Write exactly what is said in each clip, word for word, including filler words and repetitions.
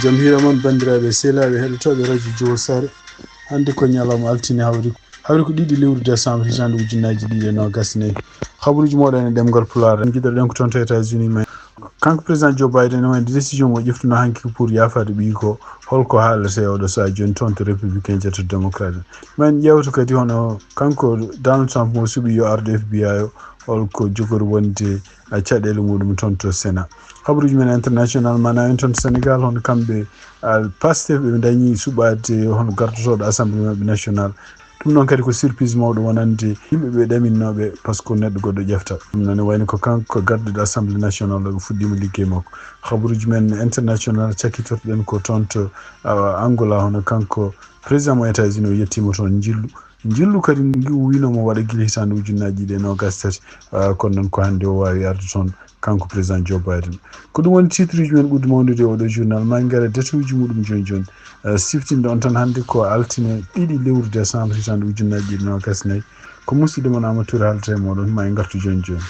Jam hiira mon, banndiraaɓe sehilaaɓe heɗotooɓe radio Jowol Saare. Hannde ko ñalawma altine, hawri hawri ko ɗiɗi lewru décembre, hitaande ujunnaji ɗiɗi e noogas nayi. Habaruuji mooɗon e ɗemngal Pulaar, en njiɗoɗen ko toon to États-Unis. Men kanko président Joe Biden, ene wayno décision mo ƴeftuno hanki ko pour yaafaade ɓiyi ko, holko haalata e oɗo sahaa jooni toon to républicain je to démocrate? Men ƴeewta kadi hono kanko Donald Trump mo suɓi yo ardo F B I o, holko jogori wonde a caɗeele muɗum toon to Sénat. Habaruuji men international, mana en toon to Sénégal, hono kamɓe, ah, Pastef, ɓe dañi suɓaade hono gardotooɗo assemblée maɓɓe national. Ɗum noon kadi ko surprise mawɗo wonande yimɓe ɓe ɗaminnooɓe, par ce que neɗɗo goɗɗo ƴefta. Ɗum noon ne wayno ko kanko gardiiɗo assemblée national o, ɓe fuɗɗiima liggey makko. Habaruuji men international cakkitorɗen ko toon to, ah, Angola, hono kanko président mo États-Unis o yettiima toon njillu. Njillu kadi ngu wino mo waɗa gila hitaande ujunnaji ɗiɗi e noogas tati, ah, kono noon ko hannde o waawi arde toon, kanko président Joe Biden. Ko ɗum woni titre uji men ɓurɗi mawnude e oɗo journal. Ma en ngara détail uji muɗum jooni jooni. Ah, siftinde on tan hannde ko altine ɗiɗi lewru décembre hitaande ujunnaji ɗiɗi e noogas nayi. Ko musidɗo mon Amadou Touré haalata e mooɗon, ma en ngartu jooni jooni.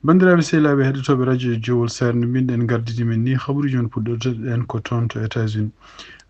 Banndiraaɓe sehilaaɓe heɗotooɓe radio Jowol Saare, no mbinɗen gardidi men ni, habaruuji men puɗɗortoɗen ko toon to États-Unis.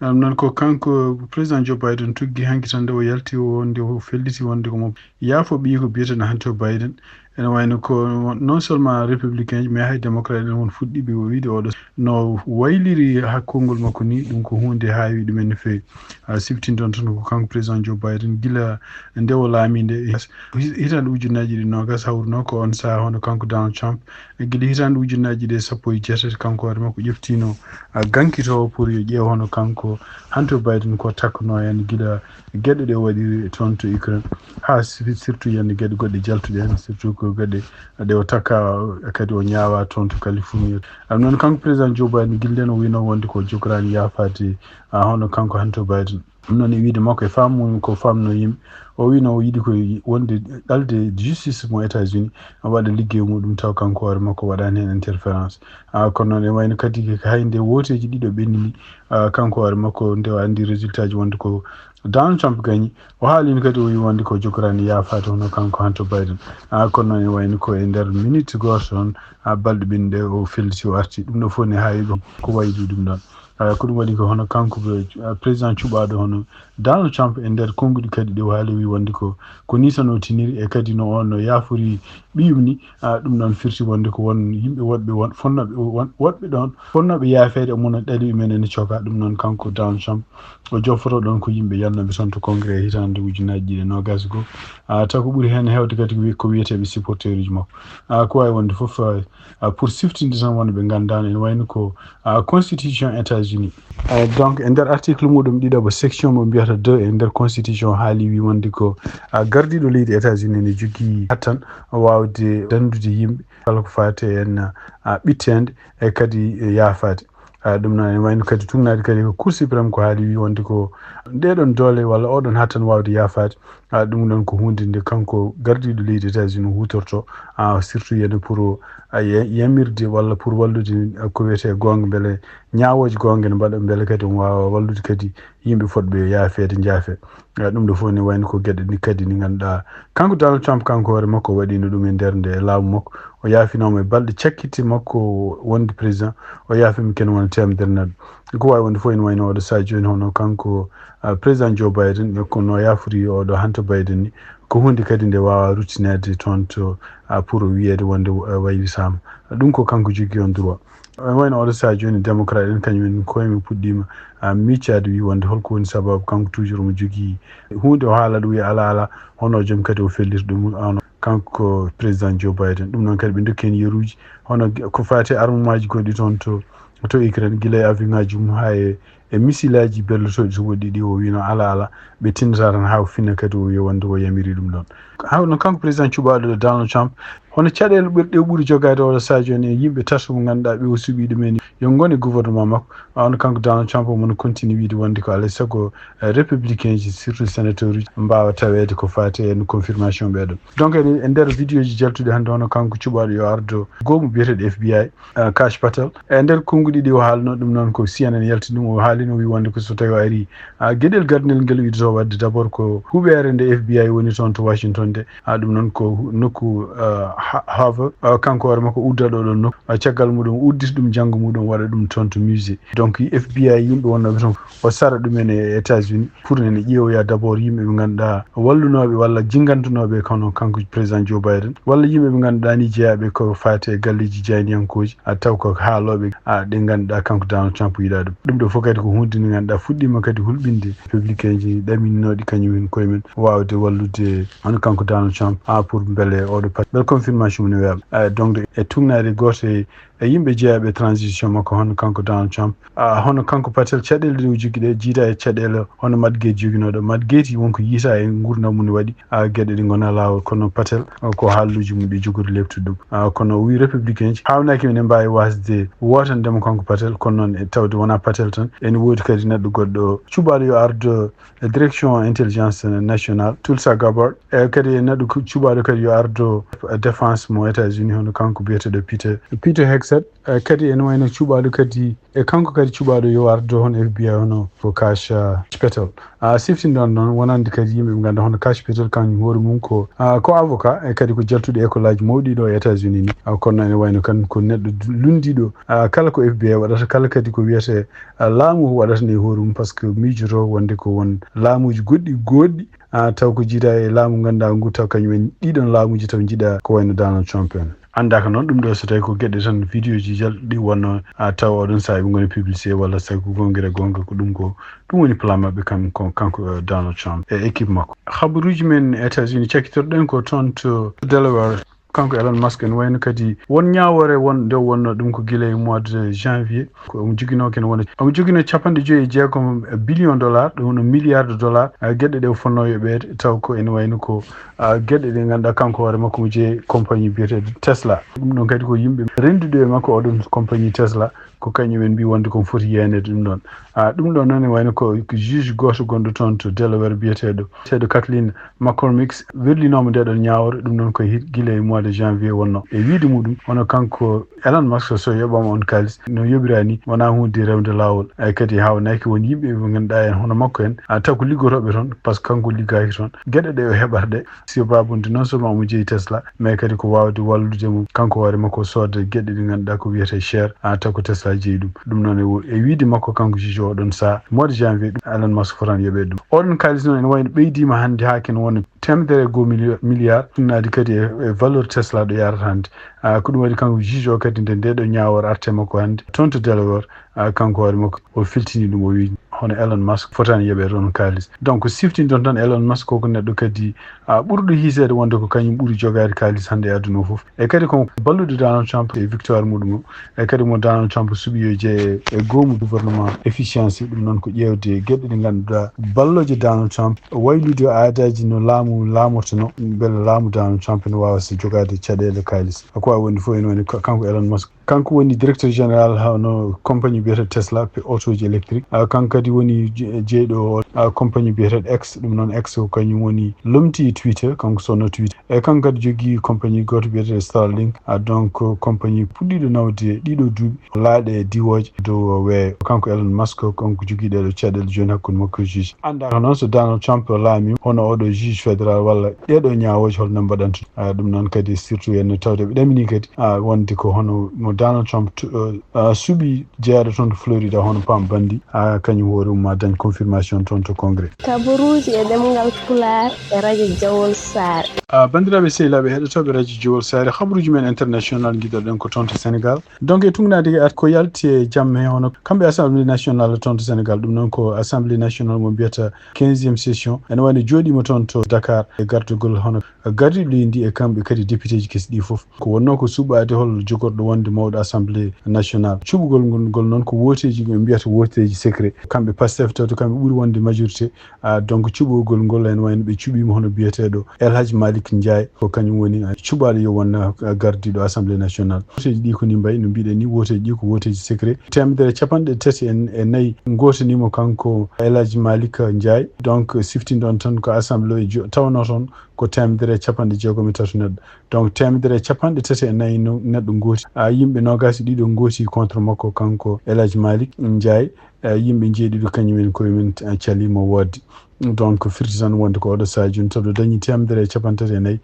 Ɗum noon ko kanko président Joe Biden tuggi hanki tan nde o yalti o, nde o felliti wonde ko mo yaafo ɓiyi ko biyeteɗo Hunter Biden. Ene wayno ko non seulement républicain ji, mais hay démocrate en won fuɗɗiiɓe o wiide oɗo no wayliri hakkunde makko ni, ɗum ko huunde haawi ɗumen no feewi. A siftinde on tan ko kanko président Joe Biden gila nde o laamii nde hitaande ujunnaji ɗiɗi e noogas, hawruno ko on sahaa hono kanko Donald Trump, gila hitaande ujunnaji ɗiɗi e sappo e jeetati, kanko hoore makko ƴeftino, a, gankitoowo pour yo ƴeew hono kanko Hunter Biden ko takkuno heen gila geɗe ɗe o waɗiri toon to Ukraine, haa si-, surtout heen geɗe goɗɗe jaltuɗe heen, surtout ko geɗe ɗe o takka, kadi o ñaawa toon to Californie. Ɗum noon kanko président Joe Biden gila ndeen o wino wonde ko jogoraani yaafaade, a, hono kanko Hunter Biden. Ɗum noon e wiide makko e faamu mum ko faamno yimɓe, o wino o yiɗi ko wonde ɗalde justice mo États-Unis waɗa liggey muɗum taw kanko hoore makko waɗaani heen interférence. A, kono noon e wayno kadi ko hay nde wooteeji ɗiɗo ɓennini, a, kanko hoore makko nde o anndi résultat ji wonde ko Donald Trump gañi, o haalino kadi o wi wonde ko jogoraani yaafaade hono kanko Hunter Biden. A, kono noon e wayno ko e nder minute gooto toon, a, balɗe ɓennuɗe o felliti o arti. Ɗum ɗo fof ne haawi ko wayli ɗum ɗoon. A, ko ɗum waɗi ko hono kanko, a, président cuɓaaɗo hono Donald Trump e nder konnguɗi kadi ɗi o haali o wi wonde ko, ko ni tan o tiniri e kadi no on no yaafori ɓiyum ni. A, ɗum noon firti wonde ko won yimɓe woɗɓe won fonnooɓe won woɗɓe ɗoon fonnooɓe yaafeede e mum ɗali men ene coka. Ɗum noon kanko Donald Trump o joffoto ɗoon ko yimɓe yalnooɓe toon to congrès hitaande ujunnaji ɗiɗi e noogas e goo. A, taw ko ɓuri heen heewde kadi ko wi-, ko wiyeteeɓe supporteruuji makko. A, ko waawi wonde fof, a, a, pour siftinde tan wonɓe nganndaano ene wayno ko, a, constitution États-Unis. A, donc e nder article muɗum ɗiɗaɓo section mo mbiyata deux e nder constitution haali wi wonde ko, a, gardiiɗo leydi États-Unis ne jogii hattan waawde danndude yimɓe kala ko faati e en, a, ɓitteende e kadi e yaafaade. A, ɗum noon ene wayno kadi tugnaade kadi ko Cour suprême ko haali wi wonde ko ndeɗon doole walla oɗon hattan waawde yaafaade. A, ɗum ɗoon ko huunde nde kanko gardiiɗo leydi États-Unis huutorto, a, surtout heen pour, a, ya-, yamirde walla pour wallude, a, ko wiyetee goonga, mbele ñaawooje goonga ne mbaɗa, mbele kadi omo waawa wallude kadi yimɓe fotɓe yaafeede, njaafe. A, ɗum ɗo fof ne wayno ko geɗe ɗe kadi ɗe ngannduɗaa kanko Donald Trump kanko hoore makko waɗino ɗum e nder nde laamu makko. O yaafinooma e balɗe cakkitte makko wonde président, o yaafiima kene wona teemedere neɗɗo. Ko waawi wonde fof ene wayno oɗo sahaa jooni hono kanko, a, président Joe Biden, e kono yaafori oɗo Hunter Biden ni, ko huunde kadi nde waawaa ruttineede toon to, a, pour wiyeede wonde, a, waylitaama. Ɗum ko kanko jogii on droit. Ene wayno oɗo sahaa jooni démocrate en kañum en koye mum puɗɗiima, a, miccaade wi wonde holko woni sababu kanko toujours omo jogii huunde o haala ɗum wi alaa alaa, hono joom kadi o felliti ɗum, a, hono kanko président Joe Biden. Ɗum noon kadi ɓe ndokki heen yeruuji, hono ko faati e armements ji goɗɗi toon to, to Ukraine, gila e avion ŋaaji mum haa e, e missile aji berlotooɗi to woɗɗi ɗi, o wiino alaa alaa, ɓe tinndata tan haa o finna kadi o wiya wonde o yamiri ɗum ɗoon. Haa no kanko président cuɓaaɗo Donald Trump, hono caɗeele ɓurɗe o ɓuri jogaade oɗo sahaa jooni e yimɓe tato mo ngannduɗaa ɓe o suɓii ɗumen yo ngon e gouvernement makko. A, hono kanko Donald Trump omo continue wiide wonde ko alaa e sago, eh, républicain ji, surtout sénateur uji, mbaawa taweede ko faati e no confirmation ɓee ɗoo. Donc, e, e nder vidéo ji jaltuɗi hannde, hono kanko cuɓaaɗo yo ardo goomu biyeteeɗo F B I, eh, Kash Patel. E nder konnguɗi ɗi o haalno ɗum noon ko C N N yalti ɗum, o haali Nden o wi wonde ko so tawi o ari, a, geɗel gardinel ngel wiide to waɗde d'abord ko huɓeere nde F B I woni toon to Washington nde. A, ɗum noon ko hu-, nokku, a, ha-, Harvard. A, kanko hoore makko udda ɗo ɗon nokku. A, caggal muɗum udditi ɗum janngo muɗum waɗa ɗum toon to musée. Donc F B I yimɓe wonnooɓe toon o sara ɗumen e États-Unis pour ene ƴeewoya d'abord yimɓe ɓe ngannduɗaa wallunooɓe walla jingantunooɓe kono kanko président Joe Biden walla yimɓe ɓe ngannduɗaa ni jeyaaɓe ko faati e galleeji jayniyankooji a taw ko haalooɓe a ɗe ngannduɗaa kanko Donald Trump yiɗaa ɗum. Ɗum ɗo fof kadi ko huunde nde ngannduɗaa fuɗɗiima kadi hulɓinde républicain ji ɗaminooɗi kañum en koye men waawde wallude hono kanko Donald Trump a pour mbele oɗo pat mbele confirmation mum ne weeɓa. A, donc e tugnaade gooto e e yimɓe jeyaaɓe transition makko hono kanko Donald Trump. A, hono kanko Patel caɗeele ɗe o jogi ɗe jiida e caɗeele hono Matt Gaetz joginooɗo. Matt Gaetz wonko yiita e nguurndam mum ne waɗi a, geɗe ɗe ngonaa laawol kono Patel a, ko haalluuji mum ɗi jogori leɓtude ɗum. A, kono o wi républicain ji haawnaaki ene mbaawi waasde wootandemo kanko Patel kono noon e tawde wonaa Patel tan ene woodi kadi neɗɗo goɗɗo cuɓaaɗo yo ardo e direction intelligence nationale Tulsa Gabbard e kadi e neɗɗo cu-, cuɓaaɗo kadi yo ardo e défense mo États-Unis hono kanko biyeteeɗo Peter, Peter Hegseth. E kadi ene wayno cuɓaaɗo kadi e kanko kadi cuɓaaɗo yo ardo hono F B I hono ko Kash, ah, Patel. A siftinɗon noon wonande kadi yimɓe ɓe ngannduɗaa hono Kash Patel kañum hoore mum ko, ah, ko avocat e kadi ko jaltuɗo école aji mawɗi ɗo e États-Unis ni. Ah, kono ene wayno kan ko neɗɗo du-, lunndiiɗo, ah, kala ko F B I waɗata kala kadi ko wiyete, ah, laamu waɗata ni e hoore mum par ce que miijoto wonde ko won laamuuji goɗɗi goɗɗi, ah, taw ko jiida e laamu ngannduɗaa ngu taw kañum en ɗiɗon laamuuji taw jiida ko wayno Donald Trump en. Anndaaka noon ɗum ɗo so tawi ko geɗe tan vidéo ji jalɗi wonno a tawa oɗon saabi ngoni publicité walla so tawi ko gongira gonga ko ɗum ko ɗum woni plan maɓɓe kam ko kanko, eh, Donald Trump e équipe makko. Habaruuji men États-Unis cakkitorɗen ko toon to Delaware. Kanko Elon Musk ene wayno kadi won ñaawoore won nde wonno ɗum ko gila e mois de janvier. Ko omo joginoo kene wona omo joginoo capanɗe joyi e jeegom billion dollar, ɗum no milliard de dollar. Ah, geɗe ɗe o fonnoo yoɓeede taw ko ene wayno ko, ah, geɗe ɗe ngannduɗaa kanko hoore makko mo jeyi compagnie biyeteeɗo Tesla. Ɗum ɗon kadi ko yimɓe rennduɓe e makko oɗon compagnie Tesla ko kañum en mbi wonde ko foti yeeneede ɗum ɗon. Ah, ɗum ɗon noon ene wayno ko juge gooto gonɗo toon to Delaware biyeteeɗo, biyeteeɗo Kathleen McCormick werlinooma nde ɗon ñaawoore, ɗum noon ko hi-, gila e mois de janvier wonno. E wiide muɗum, hono kanko Elon Musk so yoɓaama on kaalis, no yoɓiraa ni, wonaa huunde rewde laawol. Ay kadi haawnaaki won yimɓe ɓe ngannduɗaa en hono makko en, a taw ko liggotooɓe toon, par ce que kanko liggaaki toon. Geɗe ɗe o heɓata ɗe, si baabundi non seulement omo jeyi Tesla, mais kadi ko waawde wallude mo kanko hoore makko sooda geɗe ɗe ngannduɗaa ko wiyetee share, a taw ko Tesla jeyi ɗum. Ɗum noon e wo-, e wiide makko kanko juge o ɗon saha, mois de janvier ɗum, Elon Musk fotani yoɓeede ɗum. Oɗon kaalis noon ene wayno ɓeydiima hannde haa ken wona teemedere e goo milio-, milliard, sunnaade kadi e, e valeur Tesla ɗo yarata hannde. Ah, ko ɗum waɗi kanko juge o kadi nde nde ɗo ñaawoore arte makko hannde toon to Delaware, ah, kanko hoore makko o feltini ɗum o wi hono Elon Musk fotani yoɓeede oon kaalis. Donc siftinɗon tan Elon Musk koko neɗɗo kadi, ah, ɓurɗo hiiseede wonde ko kañum ɓuri jogaade kaalis hannde e aduna o fof. E kadi ko balluɗo Donald Trump e victoire muɗum o. E kadi mo Donald Trump suɓi yo jeeye e goomu gouvernement efficiency, ɗum noon ko ƴeewde geɗe ɗe ngannduɗaa ballooje Donald Trump waylude aadaaji no laamu laamortono, mbele laamu Donald Trump ene waawa so jogaade caɗeele kaalis. Ko waawi wonde fof ene woni ko-, kanko Elon Musk. Kanko woni directeur général hono compagnie biyetee Tesla, pe-, autoji électrique. Ah, kanko kadi woni je-, jeyɗo, ah, compagnie biyetee X, ɗum noon X ko kañum woni lomti Twitter, kanko sonno Twitter. E kanko kadi jogii compagnie gooto biyetee Starlink, ah, donc compagnie puɗɗiiɗo nawde ɗiɗo duuɓi laaɗe e diwooje dow weeyo. Kanko Elon Musk, kanko jogii ɗeeɗo caɗeele jooni hakkunde makko e juge. Anndaaka noon so Donald Trump laamii hono oɗo juge fédéral walla ɗeeɗo ñaawooje holno mbaɗanta. Ah, ɗum noon kadi surtout en no tawde ɓe ɗaminii kadi, ah, wonde ko hono mo Donald Trump tu-, ah, suɓi jeyaaɗo toon to Florida hono Pam Bondi, ah, kañum hoore mum ma dañ confirmation toon to Congrès. Kabaruuji e ɗemngal Pulaar e Radio Jawol Saare. Ah, banndiraaɓe sehilaaɓe heɗotooɓe Radio Jawol Saare, habaruuji men international ngiɗoɗen ko toon to Sénégal. Donc e tugnaade at ko yalti e jamme hono kamɓe Assemblée nationale toon to Sénégal, ɗum noon ko Assemblée nationale mo mbiyata quinzième session. Ene wayno jooɗiima toon to Dakar e gardagol hono gardiiɗo leydi ndi e kamɓe kadi député ji kesi ɗi fof. Ko wonnoo ko suɓaade hol jogorɗo wonde mawɗo Assemblée nationale. Cuɓugol ngol, ngol noon ko wooteeji ɓe mbiyata wooteeji secret. Kamɓe Pastef tawde kamɓe ɓuri wonde majorité. Ah, donc cuɓugol ngol ene wayno ɓe cuɓiima hono biyeteeɗo El Hadj Malick Ndiaye ko kañum woni, ah, cuɓaaɗo yo won, ah, gardiiɗo Assemblée nationale. Wooteeji ɗi ko ni mbayi no mbiɗen ni wooteeji ɗi ko wooteeji secret. Teemedere capanɗe tati e, e nayi ngootaniima kanko El Hadj Malick Ndiaye. Donc siftinɗon tan ko Assemblée jo-, tawnoo toon ko teemedere e capanɗe jeegom e tati neɗɗo. Donc teemedere e capanɗe tati e nayi neɗɗo ngooti, a yimɓe noogaas e ɗiɗo ngooti contre makko, kanko El Hadj Malick Ndiaye. Yimɓe njeeɗiɗo kañum en koye mum caliima woodde. Donc firti tan wonde ko oɗo sadio, sabu dañi teemedere e capanɗe tati e nayi,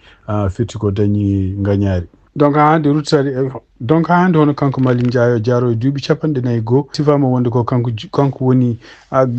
firti ko dañi ngañaari. Donc haa hannde ruttitaade e donc haa hannde hono kanko Malick Ndiaye o jaaro e duuɓi capanɗe nayi goo, sifaama wonde ko kanko kanko woni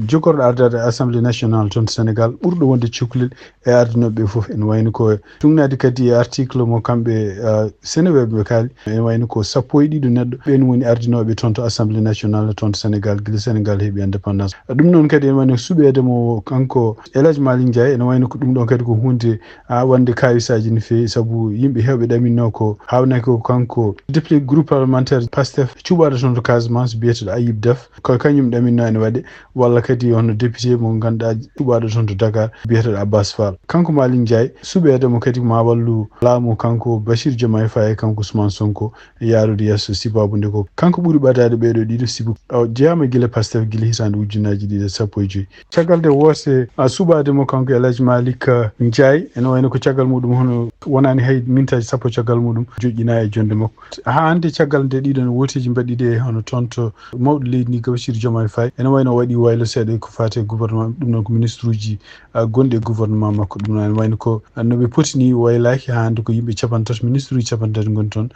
jogorɗo ardaade assemblée nationale toon to Sénégal ɓurɗo wonde cukalel e ardinooɓe ɓe fof. Ene wayno ko tugnaade kadi e article mo kamɓe Seneweeɓe ɓe kaali, ene wayno ko sappo e ɗiɗo neɗɗo ɓeen woni ardinooɓe toon to assemblée nationale toon to Sénégal gila Sénégal heɓi indépendance. Ɗum noon kadi ene wayno suɓeede mo kanko El Hadj Malick Ndiaye, ene wayno ko ɗum ɗoon kadi ko huunde a wonde kaawisaaji no feewi, sabu yimɓe heewɓe ɗaminno ko haawnaki ko kanko député groupe parlementaire Pastef cuɓaaɗo toon to Casamance biyeteeɗo Ayib Daf, ko kañum ɗaminno ene waɗe, walla kadi hono député mo ngannduɗaa cuɓaaɗo toon to Dakar biyeteeɗo Abbas Fall. Kanko Malick Ndiaye suɓeede mo kadi ma wallu laamu kanko Bachir Diomaye Faye, kanko Ousmane Sonko yaarude yeeso, sibabu nde ko kanko ɓuri ɓadaade ɓeeɗo ɗiɗo, sibu o jeyaama gila Pastef gila hitaande ujunnaji ɗiɗi e sappo e joyi. Caggal nde woote a suɓaade mo kanko El Hadj Malick Ndiaye, ene wayno ko caggal muɗum hono wonaani hay mintaaji sappo caggal muɗum joƴƴinaa e jonnde makko. Haa hannde caggal nde ɗiɗon wooteeji mbaɗɗiiɗi e hono toon to mawɗo leydi ndi Bachir Diomaye Faye, ene wayno o waɗi waylo seeɗa ko faati e gouvernement, ɗum noon ko ministre uji gonɗi e gouvernement makko. Ɗum noon ene wayno ko no ɓe poti ni waylaaki, haa hannde ko yimɓe capanɗe tati, ministre uji capanɗe tati ngoni toon.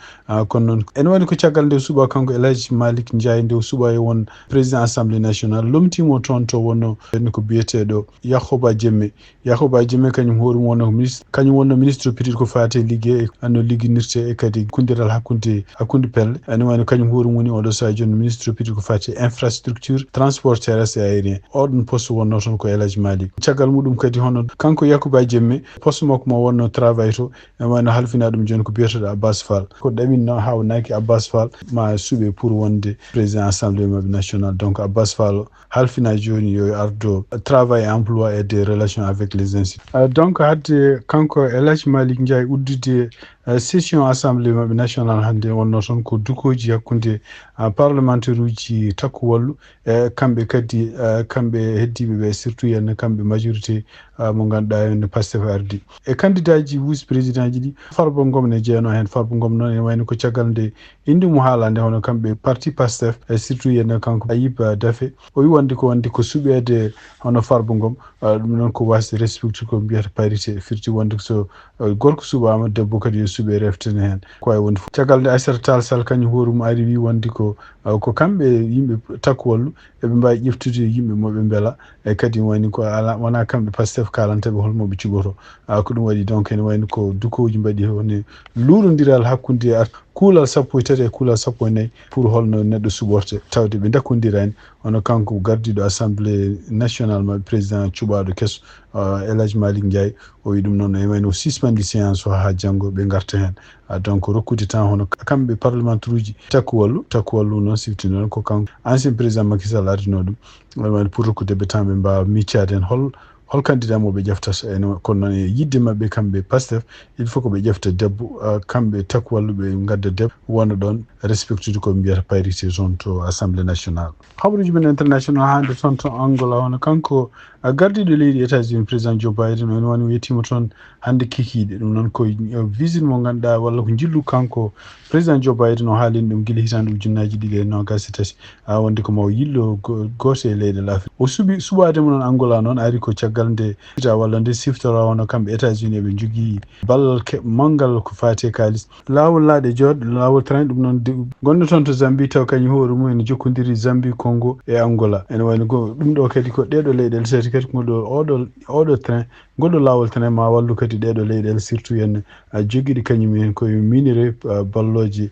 Kono noon ene wayno ko caggal nde suɓaa kanko El Hadj Malick Ndiaye, nde o suɓaa e won président assemblée nationale, lomtiimo toon to wonno ko biyeteeɗo Yakhouba Diémé. Yakhouba Diémé kañum hoore mum wonno ko ministre, kañum wonno ministre pitirɗo ko faati e liggey e no ligginirte e kadi kundiral hakkunde hakkunde pelle. Ene wayno kañum hoore mum woni oɗo sadio wonno ministre pitirɗo ko faati e infrastructure transport terrestre et aérien. Oɗon poste wonno toon ko El Hadj Malick. Caggal muɗum kadi hono kanko Yakhouba Diémé, poste makko mo wonno travail to, ene wayno halfinaa ɗum jooni ko biyeteeɗo Abbas Fall. Ko ɗaminno haawnaki Abbas Fall ma suɓe pour wonde président assemblée maɓɓe nationale. Donc Abbas Fall halfinaa jooni yo ardo travail et emploi et des relations avec les institutions. Donc hadde kanko El Hadj Malick Ndiaye uddude session assemblée maɓɓe nationale hannde wonno toon ko dukooji hakkunde parlementaire uji Takku Wallu e kamɓe kadi, kamɓe heddiiɓe ɓe, surtout yen kamɓe majorité mo ngannduɗaa ene Pastef ardi. E candidat ji vice président ji ɗi, Farba Ngom ne jeyanoo heen. Farba Ngom noon ene wayno ko caggal nde innde mum haalaa nde hono kamɓe parti Pastef e surtout yen kanko Ayib Dafe, o wi wonde ko wonde ko suɓeede hono Farba Ngom. Ɗum noon ko wasde respectude ko mbiyata parité, firti wonde so gorko suɓaama debbo kadi yo suɓe reftene heen. Ko wawi wonde fof caggal nde Aissata Tall Sall kañum hoore mum ari wi wonde ko ko kamɓe yimɓe Takku Wallu eɓe mbawi ƴeftude yimɓe moɓe mbela. E kadi woni ko ala wona kamɓe Pastef kalantaɓe holmo ɓe cuɓoto. Ko ɗum waɗi donc ene wayno ko dukooji mbaɗi woni luurondiral hakkunde kuulal sappo e tati e kuulal sappo e nayi pour holno neɗɗo suɓorte tawde ɓe dakkondirani. Hono kanko gardiiɗo assemblée nationale maɓɓe président cuɓaaɗo keso, El Hadj Malick Ndiaye, o wi ɗum noon ene wayno o suspendi séance o haa janngo ɓe ngarta heen. Donc rokkude temps hono kamɓe parlementaire uji Takku Wallu, Takku Wallu noon sifti noon ko kanko ancien président Macky Sall ardinoo ɗum, ene wayno pour rokkude ɓe temps ɓe mbaawa miccaade heen hol hol candidat mo ɓe ƴeftata. Ene kono noon e yidde maɓɓe kamɓe Pastef, il faut ko ɓe ƴefta debbo, kamɓe Takku Wallu ɓe ngadda debbo wona ɗoon respectude ko mbiyata parité toon to assemblée nationale. Habaruuji men international hannde toon to Angola, hono kanko gardiiɗo leydi États-Unis président Joe Biden, ene wayno o yettiima toon hannde kikiiɗe. Ɗum noon ko visite mo ngannduɗaa walla ko njillu kanko président Joe Biden o haalino ɗum gila hitaande ujunnaaji ɗiɗi e noogaas e tati, a wonde ko maw yillo gooto e leyɗe Afrik. O suɓi suɓaade mo noon Angola noon ari ko caggal nde ita walla nde siftora wonno kamɓe États-Unis eɓe njogii ballal manngal ko faati e kaalis. Laawol laaɗe jooɗ, laawol train, ɗum noon gonɗo toon to Zambie taw kañum hoore mum ene jokkondiri Zambie, Congo e Angola. Ene wayno ɗum ɗo kadi ko ɗeɗo leyɗele tati kadi ko oɗo oɗo train, ngol ɗo laawol tan ma wallu kadi ɗeɗo leyɗele, surtout yen jogiiɗi kañum en koye minerai, ballooje,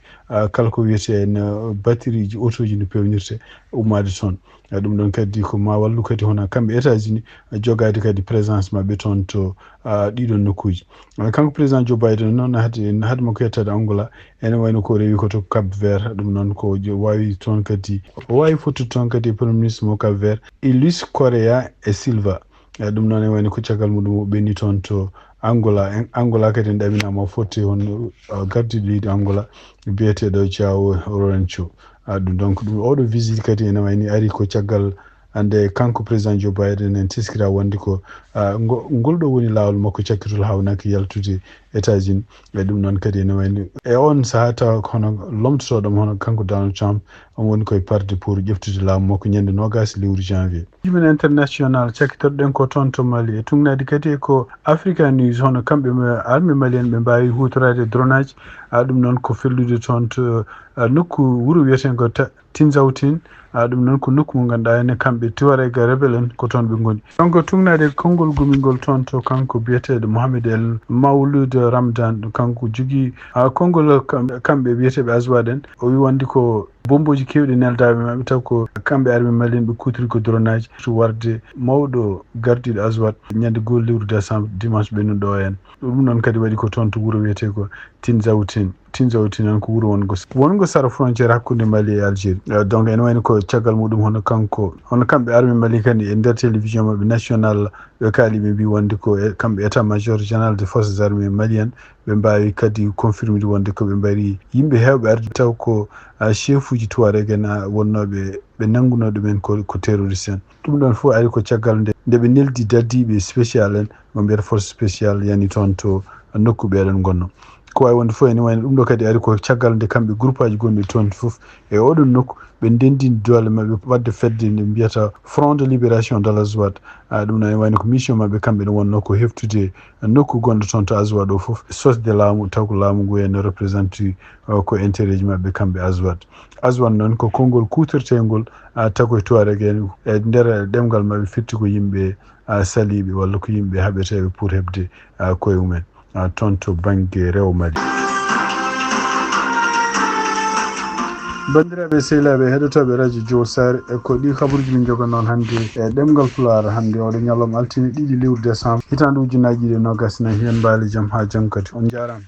kala ko wiyete en batterie ji otoji no pewnirte ummaade toon. Ɗum ɗon kadi ko ma wallu kadi hono kamɓe États-Unis jogaade kadi présence maɓɓe toon to ɗiɗon nokkuuji. Kanko président Joe Biden noon hade hade makko yettade Angola, ene wayno ko rewi ko to Cap Vert. Ɗum noon ko wawi toon kadi o wawi fottude toon kadi e premier ministre mo Cap Vert, Luis Correa e Silva. Eyi ɗum noon e wayno ko caggal muɗum o ɓenni toon to Angola. Angola kadi en ɗaminama o fotti on gardiɗo leydi Angola biyeteɗo João Lourenço. Ɗum donc ɗum oɗo visite kadi ene wayni ari ko caggal Hannde kanko président Joe Biden en teskira wonde ko ngol ɗo woni laawol makko cakkitol haawnaaki yaltude États-Unis. E ɗum noon kadi ene wayno e oon sahaa tawa hono lomtotooɗo mo hono kanko Donald Trump, on woni koye parde pour ƴeftude laamu makko ñande noogas lewru janvier. Jimina international cakkitorɗen ko toon to Mali e tugnaade kadi ko Africa News, hono kamɓe armée malienne ɓe mbaawi huutoraade dronage. A ɗum noon ko fellude toon to nokku wuro wiyeten ko Tinzawtin. A ɗum noon ko nokku mo ngannduɗaa ene kamɓe Tuareg rebel en ko toon ɓe ngoni. Donc tugnaade konngol gumingol toon to kanko biyeteeɗo Mohamed El Maouloud Ramdan, kanko jogii konngol kamɓe biyeteeɓe Azwad en. O wi wonde ko bombooji keewɗi neldaaɓe maɓɓe taw ko kamɓe armée malienne ɓe kuutiri ko dronage to warde mawɗo gardiiɗo Azwad ñande goo lewru décembre dimanche ɓennuɗo o en. Ɗum noon kadi waɗi ko toon to wuro wiyetee ko Tinzawtin. Tinzawtin noon ko wuro wongo wongo sara frontière hakkunde Mali e Algérie. Donc ene wayno ko caggal muɗum hono kanko hono kamɓe armée Mali kadi e nder télévision maɓɓe national ɓe kaali ɓe mbi wonde ko kamɓe état major général des forces armées maliennes ɓe mbaawi kadi confirmede wonde ko ɓe mbari yimɓe heewɓe arde taw ko chefuji Tuareg en wonnooɓe ɓe nanngunoo ɗumen ko ko terroriste en. Ɗum ɗoon fof ari ko caggal nde nde ɓe neldi dardiiɓe spécial en mo mbiyata force spécial yani toon to nokku ɓeeɗon ngonno. Ko waawi wonde fof ene wayno ɗum ɗo kadi ari ko caggal nde kamɓe groupe aji gonɗi toon fof e oɗon nokku ɓe ndendini doole maɓɓe wadde fedde nde mbiyata Front de Libération de l'Azwad. Ɗum noon ene wayno ko mission maɓɓe kamɓe ne wonno ko heftude nokku gonɗo toon to Azwad o fof sosde laamu taw ko laamu ngu ene représente ko intérêt ji maɓɓe kamɓe Azwad. Azwad noon ko konngol kuutorteengol taw koye Tuareg en e nder ɗemngal maɓɓe firti ko yimɓe saliiɓe walla ko yimɓe haɓeteeɓe pour heɓde koye mumen. Toon to bannge rewo Mali. Banndiraaɓe sehilaaɓe heɗotooɓe radio Jowol Saare, e ko ɗi kabaruuji min njoga noon hannde e ɗemngal Pulaar hannde oɗo ñalawma altine ɗiɗi lewru décembre hitaande ujunnaaji ɗiɗi e noogas nayi heen mbaali jam haa janngo kadi on njaaraama.